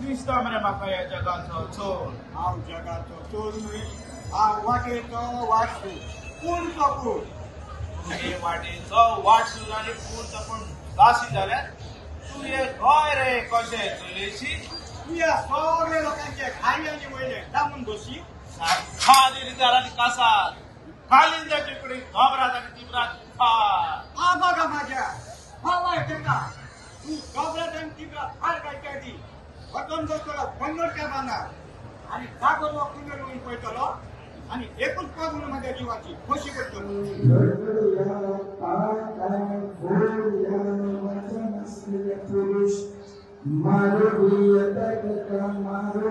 दिसता मरे म्हाका ह्या जगाचो चोर. हांव जगाचो चोर न्हय, हांव वाटेचो वाटसूर. कोण तो कोण? तुगे वाटेचो वाटसूर आनी कोण तो कोण दासी जाल्यार तूं हे गोंय रे कशें चलयशी? तुज्या सगळे लोकांचे खाली आनी वयले दामून बशी. सारखा आनी कासार कालिंजाचे कडेन दोबरात आनी तिबरात फार. आबा माझ्या हवाय तेका तूं दोबरात आनी तिबरात फार घालच्या आदी वचून बसतलो पंगडच्या बांदार आनी जागो कुंदर येवन पळयतलो आनी एकूच पागून माझ्या जिवाची खोशी करतलो. पुरुष मारो मारो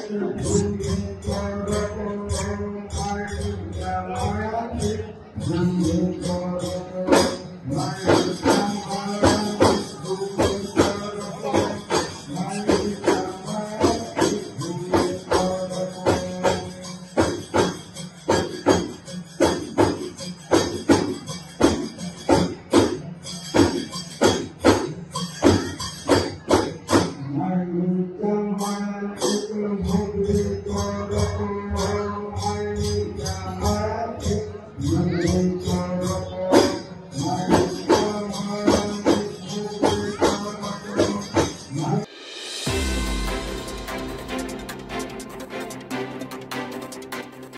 Thank you.